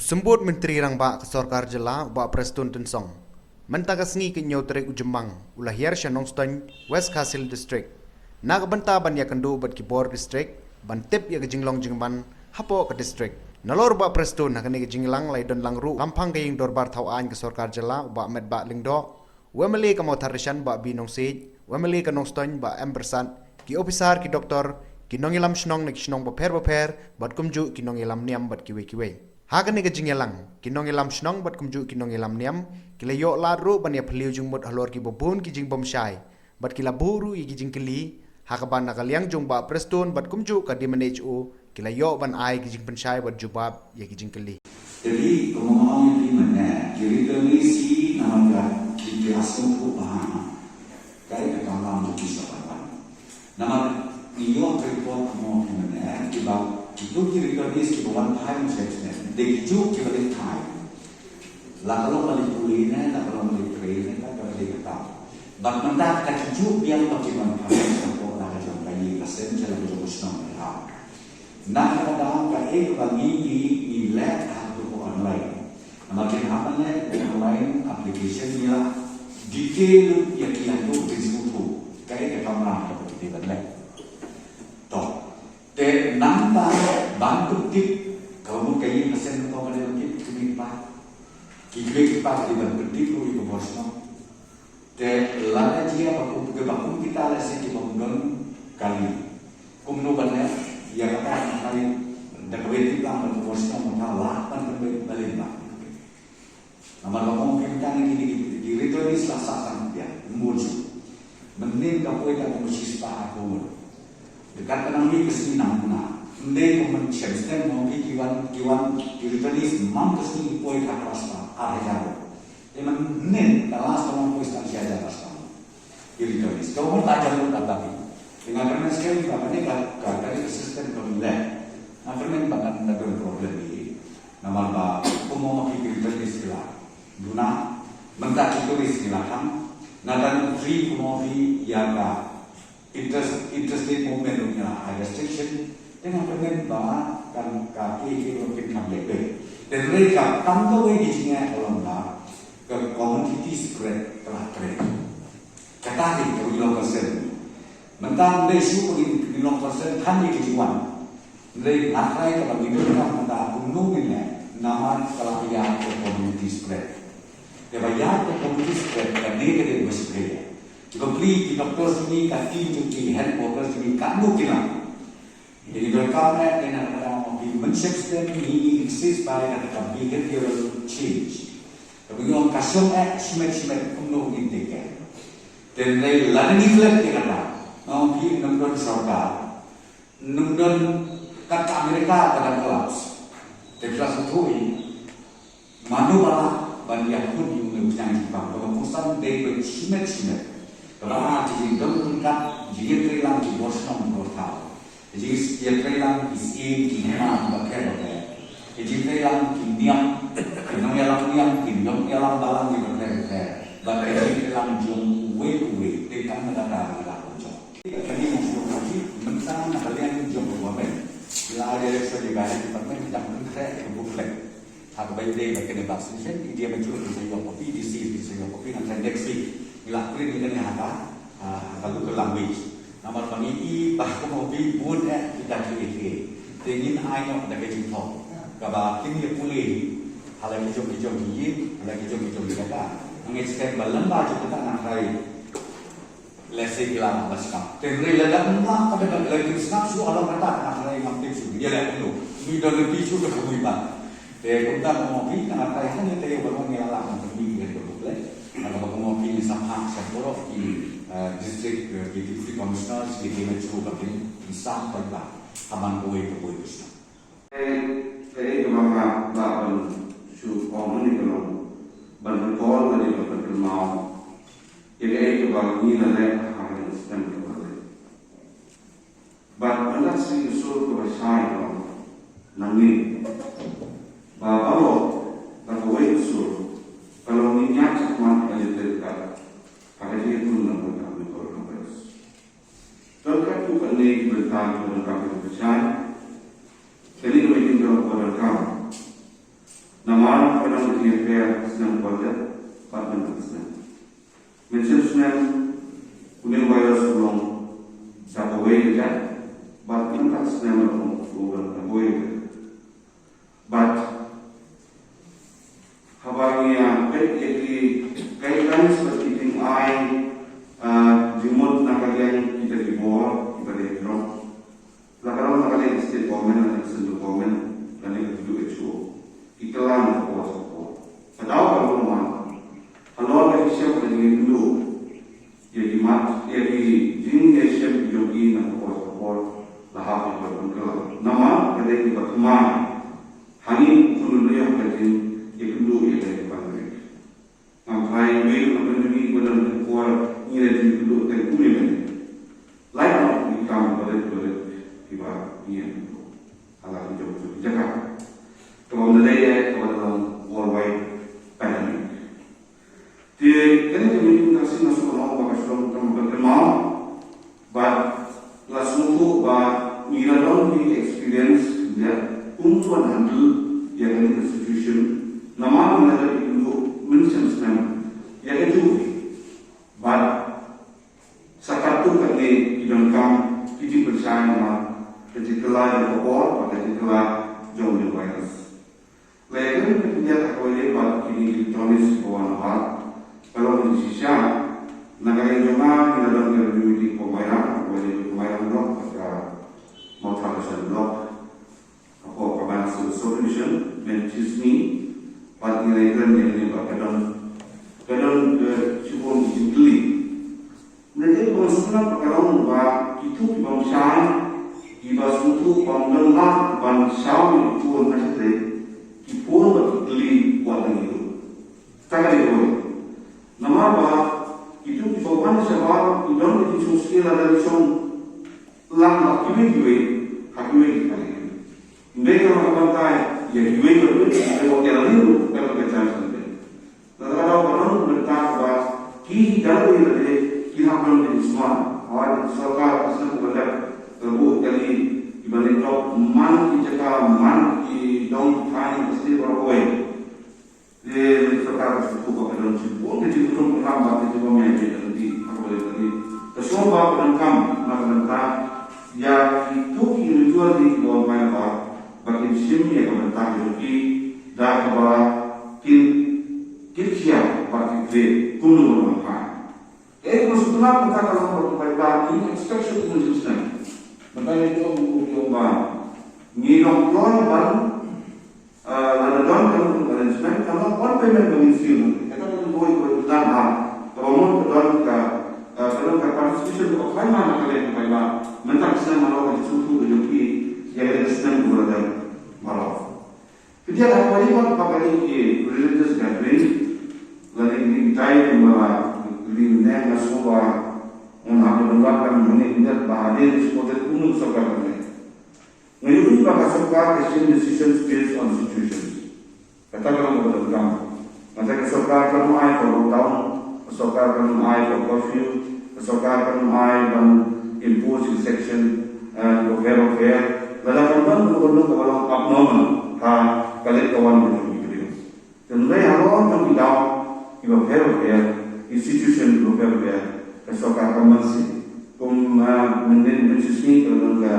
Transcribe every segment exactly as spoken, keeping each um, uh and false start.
Symbud Myntri Rangbah ka Sorkar Jylla u Bah Prestone Tynsong mynta ka sngi ka hynñiew tarik u Jymmang u la hiar sha Nongstoiñ, West Khasi Hills District, na ka bynta ban ïakynduh bad ki bor district ban tip ïa ka jinglong jingman hapoh ka district. Nalor u Bah Prestone, ha kane ka jingïalang la ïadon lang ruh lampang ka ïing dorbar thaw aiñ ka Sorkar Jylla u Bah Metbah Lyngdoh, u MLA ka Mawthadraishan Bah B Nongsiej, u MLA ka Nongstoiñ Bah M Byrsat, ki ophisar, ki doktor, ki nongïalam shnong na ki shnong bapher bapher bad kumjuh ki nongïalam niam bad kiwei kiwei. Ha kane ka jingïalang, ki nongïalam shnong bad kumjuh ki nongïalam niam ki la ïoh lad ruh ban ïaphylliew jingmut halor kiba bun ki jingbymshai bad ki la buh ruh ïa ki jingkylli, ha kaba na ka liang jong u Bah Prestone bad kumjuh ka D M N H O ki la ïoh ban ai ki jingpynshai bad jubab ïa ki jingkylli. Te dei kumba nga ong ïa phi mynne, ki returnees hi namar ka ki, ki la sngewthuh ba ha, kaei ka kamram jong ki sha ban wan. Namar ngi ïoh ka report kumba nga ong ïa phi mynne, kiba, kito ki returnees kiba wan phai mynshem snem, dei kijuh kiba leit phai. La ka long ba leit pule ne, la ka long ba leit trei ne, la ka dei kata. Bad mynta ka kijuh biang ba ki wan phai shapoh la ka jong ka ïing ka sem, sha la ka jong ka shnong ka thaw. Na kata ka daw kaei kaba ngi, ngi, ngi leh ha kato ka online. Namar kin hap ban leh online application, ngi la detail ïa ki, ïa ki, ïa ki, ïa ki, kaei ka kamram kaba ki dei ban leh. To, te nangta ban pyntip, kaba mut ka ïing ka sem ruh ka dei ban tip, ki kmie ki kpa, ki kmie ki kpa ki dei ban pyntip ruh ïa ka bor shnong. Te lada jia ba kum, ba kum kita lehse ki bym don kali, kumno ban leh ïa kata, ka dei da kaba tip lang ban bor shnong, mynta lah ban pynbeit balei ba. Namar ba kum kita ne ki, ki, ki returnees la sah tang pia, ym bun shuh. Mynnin ka poi tang kum shispah arphew ngut. Te kat ka nang mih ka sngi nang duna. Ym dei kum mynshem snem mo, ki, ki wan, ki wan, ki returnees man ka sngi ki poi ka arspah, ar hajar. Te mynnin ka last ka long poi tang shi hajar arspah. Ki returnees. Ka ummat la jan lut ap lagi. Te nga kyrmen skhem ba kane ka, ka, kane ka system ka long leh. Nga kyrmen ba kan da don problem hi. Namar ba kumno ma ki returnees ki la duna, mynta ki tourist ki la khang, na ka free kumno hi ïa ka interest, interstate movement ruh ki la high restriction. Te nga kyrmen ba kan ka ki ki ruh kin kham leh beit. Te hynrei ka tang kawei ka jingeh ka long ba ka community spread ka la trei. Kata hi ka long concern. Mynta ym dei shuh ka long, ka long concern than ïa ka jingwan. Hynrei nga tharai kaba ngi donkam mynta kumno ngin leh namar ka la ïaid ka community spread. Kaba ïaid ka community spread kane ka dei ba shu plie. Kiba plie ki doctors jong ngi, ka team jong ngi, health workers jong ngi, katno ki nang. Te ngi donkam eh, te na kata ka daw ma phi mynshem snem ngi, ngi insist ba ïa kata ka behavioral change. Kaba ngi ong ka shong eh shimet shimet kumno ngin take care. Te hynrei lada ngi klet ïa kata, nga ong phi, ym don sorkar, ym don, kat ka America ka dang collapse. Te phi la sngewthuh hi. Mano ba lah ban ïakhun ïa une u khñiang jingpang, kaba kongsan dei ba shimet shimet. Kaba ha ki jingdon ryngkat, jingïatreilang ki bor shnong bor thaw. Ki jingïatreilang ki syiem ki hima kiba pher bapher. Ki jingïatreilang ki niam, ki nongïalam niam, ki nongïalam balang kiba pher bapher. Bad ki jingïatreilang jong uwei pa uwei, te tang na kata ba la jong. Kane ka jingïatreilang mynta na ka liang jong ka government. La ïa shu ïa ka department jong ka booklet. Ha kaba ïadei bad kane vaccination, India ba ju sa ïoh copy, D C sa ïoh copy, nangta next week ngi la print ïa kane ha ka, ha, ha ka local language. Namar ba ngi i ba ka copy bun eh kita kiei kiei. Te ngin ai noh da ka jingthoh kaba kin ïa pule ha la ki jong ki jong ki ïing, ha la ki jong ki jong ki jaka. Ngi expect ba lem ba jong kata nang rai. Lehse ki la nang ba sngap. Te hynrei lada ym lah pat ban, lada kim sngap shuh halor kata, nga tharai ngam tip shuh ïa leh kumno. Ngi don lynti shuh da kumno pat. Te kumta kumno phi, nga tharai hangne taïew ba ngi la lah ban pynmih ïa ka booklet. Kata ba kumno phi, ngin sa phah sha baroh ki, eh, district, eh, ki deputy commissioners, ki D M H O ba kin sah pat ba ha man kawei ka poi ka shnong. Te, te kaba nga lah ban shu ong hangne ka long ban recall lane ban pynkynmaw ïa kaei kaba ngi la leh ha ka snem kaba la dep. Bad ynda ka sngi ka sur kaba shai ka long nangne ba baroh da kawei ka sur ka long ngin ïaid shakhmat ha ka lynter kat ha ka jingïakhun na ka bynta ka coronavirus. Don katto katne ki bynta kiba donkam ka jingpynshai. Kane ka mei jingdonkam ba donkam Ïa ka snem ba dep bad mynta ka snem. Mynshem snem une u virus u long da kawei ka jait bad mynta ka snem u long da kawei ka jait. Bad haba ngi ïa peit ïa ki guidelines bad ki jingai, ah, jingmut na ka liang kita ki bor kiba dei jrong. La ka long na ka liang ka state government lane ka central government lane ka W H O, ki kylla na ka por sha ka por. Ka daw ka long namar halor ka jingshem ka jingïakynduh ïa ki mat, ïa ki jingïashem ki jong ki na ka por sha ka por, la hap ïa ka pynkylla. Namar ka dei kaba thymmai ha ngi kum u khun u briew ka jingïakynduh ïa ka pandemic. Ngam phai wei na pandemic ba dang ka por ngi la jingïakynduh tang kumne. Lait noh ki kam ba rit ba rit kiba ngi ïakynduh ha la ki jong ki jaka. Kaba ym dei ïa kaba long worldwide pandemic. Te kane ka meeting ka shisien nga sngewthuh ba ka shu long tang ba ka kynmaw, bad la sngewthuh ba ngi la don ki experience ïa kum ban handle ïa kane ka situation. Namar ngi la dep ïakynduh mynshem snem ïa kajuh hi. Bad sa katto katne ki donkam ki jingpynshai namar ka jingkylla jong ka por bad ka jingkylla jong u virus. La ïakren ka khyndiat ha kawei bad kine ki electronics kiba wan na bhar. Ka long ka jingshisha, na ka liang jong nga ngi la don ka review meeting ha Mairang, ha kawei ka Mairang block bad ka Mawthadraishan block, hapoh ka Mairang Civil Sub Division, mynta ka sngi, bad ngi la ïakren ïa kane ba ka don, ka don ka shibun ki jingkylli. Mynta ka sngewtynnat ba ka long ba kito ki bym shai, kiba sngewthuh ba ym don lad ban shaw ïa ki phone ha shatei, ki phone bad ki kylli wat la ngi ïoh. Kata ka dei kawei. Namar ba kito kiba wan shabar ki don ki jingsngewsih lada ki shong lang ha kiwei kiwei, ha kiwei kiwei. Ym dei ka long ka bynta ïa kiwei kiwei, ym dei wat ïa la ngi ruh ka long ka chance. Lada ka daw ka don ka bynta ba ki gallery lade ki hap don ka jingsma. Hawai ka sorkar ka sdang ka ban leh ka buh kali kiba nyngkong man ki jaka man ki dong ki thaiñ ka sdang baroh kawei. Te ka sorkar ka sdang ka ban don shibun ka jingkynrum kynram bad ka jingbym ïaid beit lynti ha kaba ïadei ka sdang ba ka donkam na ka bynta ïa kito ki individual ki kiba wan phai na bar ba kin shim ïa ka bynta ka jong ki da kaba kin Kin khia bad kin trei kumno ban wan phai. Ka ei kaba sngewtynnat mynta ka long ba ki paidbah ki expect shuh kumno shisnem. Mynta ngi ong u ong ba ngi long kloi ban, ah, lada don ka long arrangement ka long on payment ba ngin siew. Kata ka long kawei kaba sngewtynnat ba kaba mut ka don ka, ah, ka don ka participation kaba khlaiñ na ka liang ka paidbah. Mynta ka snem halor ka jingsngewthuh ka jong ki ïa ka snem kaba la dep baroh. Phi ïa kynmaw ba kane ki religious gathering lane kine ki jingïatai kumba la kylli mynne, nga sngew ba ngan hap ban lap ka mynne mynne ba hadien shu pynthut kumno ka sorkar mynne. Nga ïohi ba ka sorkar ka shim decisions based on situations. Kata ka long kaba donkam. Mynta ka sorkar kan ym ai ka lockdown, ka sorkar kan ym ai ka curfew, ka sorkar kan ym ai ban impose ki section, eh, kiba pher bapher. Lada kam don kano kano kaba long abnormal ha ka leit ka wan ka jong ki briew. Te hynrei halor jong ki daw kiba pher bapher, ki situation kiba pher bapher, ka sorkar kam banse. Kum, eh, mynhynnin mynshisngi ka la don ka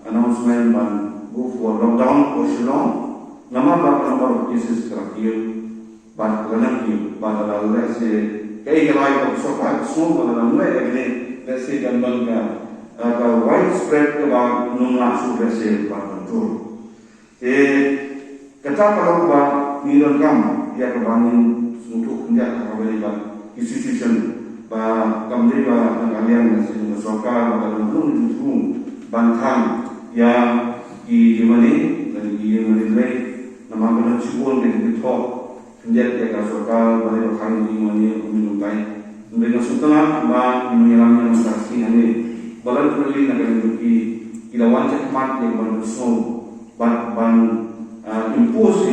announcement ban go for lockdown ha Shillong. Namar ba ka number of cases ka la kiew bad ka la nang kiew bad lada lehse kaei ka rai ka sorkar ka sngew ba lada ym leh ïa kane lehse kan don ka, eh, ka widespread kaba ym lah shuh lehse ban control. Te kata ka long ba ngi donkam ïa kaba ngin sngewthuh khyndiat ha kaba ïadei bad ki situation ba kam dei ba na ka liang na sien ka sorkar ba ka dang rung jingthmu ban thang ïa ki ïingmane lane ki ïingmane lei namar ka don shibun ka jingthoh khyndiat ïa ka sorkar ba dei ba khang ïingmane kum ïingmane. Hynrei nga sngewtynnat ba ki nongïalam ïa ka sorkar hangne ba la dei na ka liang jong ki ki la wan shakhmat ïa ka ban sngew ban, ban, ah, impose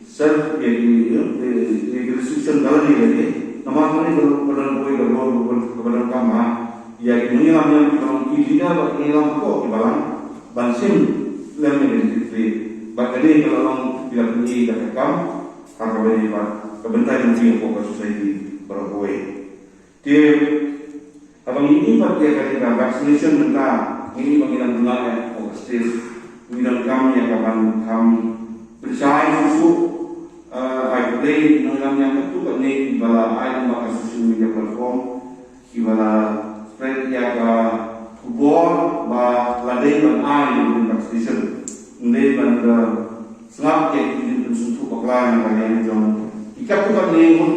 self ïa ki, ïa ki restriction ka la dei ïa ki. Namar kane ka long, ka long kawei ka role ka donkam ha ïa ki nongïalam ïa ki ba long ki leader bad ki nongïalam hapoh ki balang ban shim lem ïa ki jingtrei. Bad kane ka la long ki la pyni da ka kam Ha kaba ïadei bad ka bynta jong ki hapoh ka society baroh kawei. Te haba ngi ïohi pat ïa kane ka vaccination mynta, ngi ïohi ba ngi dang duna ïa hapoh ka state, ngi dang kam ïa ka ban kham pynshai shuh shuh. Ah, ai khublei nongïalam ïa katto katne kiba la ai lyngba ka social media platform, kiba la spread ïa ka khubor ba la dei ban ai ïa ka vaccination. Ym dei ban da sngap ïa ki jingpynsngewthuh bakla na ka liang jong ki katto katne ngut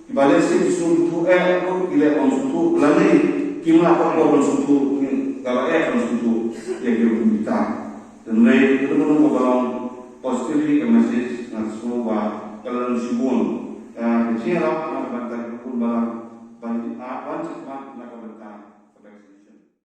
kiba lehse ki sngewthuh eh ngut ki leh ban sngewthuh lane kim lah pat ban sngewthuh, ka la eh ban sngewthuh ïa ki rukom kita. Hynrei kano kano kaba long positive hi ka message, nga sngew ba ka la long shibun. Ka jingïarap na ka bynta ki khun balang ban, ah, ban